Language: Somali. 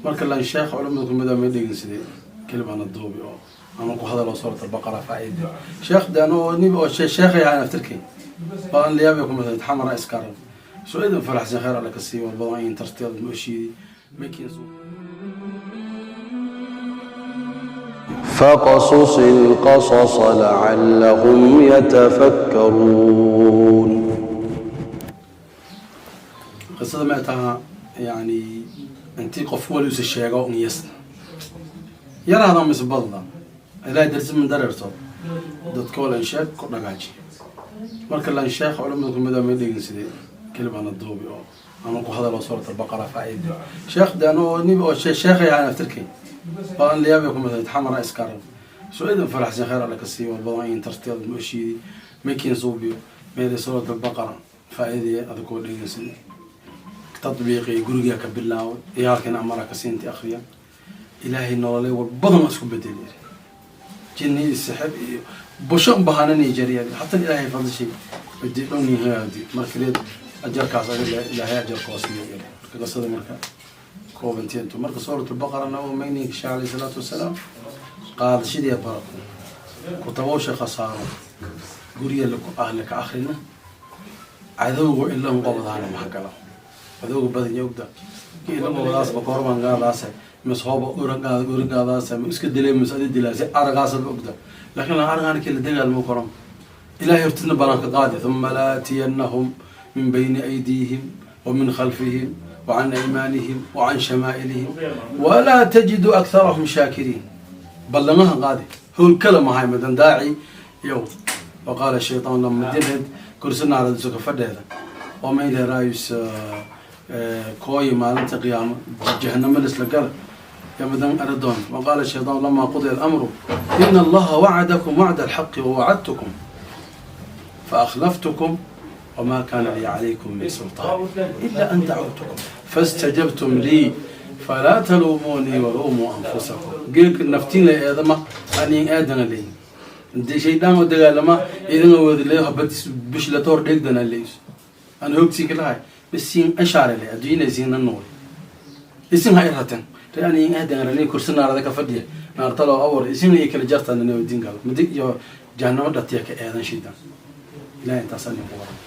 Marka lan sheekh culamada kumid ah ma dhegin sidee kelimana duubi oo ama ku hadalo Suurat Albaqara faa'iida. Sheekh de anoo nin oo sheekhay ahaan aftirkay badan liyaabay kumid ahayd xamara iskaran soo idan faraxsan, khayr Alle ka siiyo walbadan in tartiib ma oshiidi makiin. فاقصص القصص لعلهم يتفكرون. Qisada ma taha yani intii qof waliisa sheego un yasna yaraada mise badda ilaahay darsi min dareerto dadka lan sheeg ku dhagaaji. Marka lan sheekh culamada kumid ah ma dhegin sidee kelimana duubi oo ama ku hadalo Suurat Albaqara faa'iida. Sheekh de anoo nin oo sheekhay ahaan aftirkay badan liyaabay kumid ahayd xamara iskaran soo idan faraxsan, khayr Alle ka siiyo walbadan in tartiib ma oshiidi makiin suubiyo meelay Suurat Albaqara faa'iidaya adagoo dhegeysan tatbiiqi gurigaa ka bilaaway, ciyaalkana amara ka siinta akhriya. Ilaahay nololay war badan waa isku bedeli, jinni iyo sixir iyo busho bahanani jariya hatan Ilaahay fadlishay adi dhan yahaadi. Marka leed ajarkaas adiga Ilaahay ajarkoos miyo. Marka qisada marka koobantiintu marka Suurat Albaqarana oo mayninka sheekh alayhi salaatu wasalaam qaadashadii barako kutabowsha khasaaro guriga laku ahli ka akhrina cadowga ilan qobdaana mahagalo cadowga badan yogda ilan qobdaas bakorban gaadaase mis hooba uragaada uragaadaase ma iska dilay mis adi dilaase aragaasad ogda, laakiin la aragaana kii la dagaalmo koron. Ilahay hortidna balanka qaadi: ثم لآتينهم من بين أيديهم ومن خلفهم وعن أيمانهم وعن شمائلهم ولا تجد أكثرهم شاكرين. Ballamaha qaadi howl kala mahay madan daaci yow. وقال الشيطان لما dilhed kursi naaradiso ka fadheeda oo mayl raayus kooyi maalinta qiyaamo jahanamo lisla gala yamadan aradoon. وقال الشيطان لما قضي الأمر إن الله وعدكم وعد الحق ووعدتكم فأخلفتكم وما كان لي عليكم من سلطان إلا أن دعوتكم فاستجبتم لي فلا تلوموني ولوموا أنفسكم. قلت نفتين لي آدم أني آدم لي inti shaydaan oo dagaalama idan awoodi leeyo habad bishlatoor dheegdana leeys aan hoogtii kalahay basiin ashaare le adduunyada isiin nool isin ha iraten reani aadan rani kursi naarada ka fadhiya naarta loo awar isin iyo kala jartan ne diin gal midig iyo jahannamo dhatiya ka eedan shaydaan. Ilaahay intaas aan ku waran.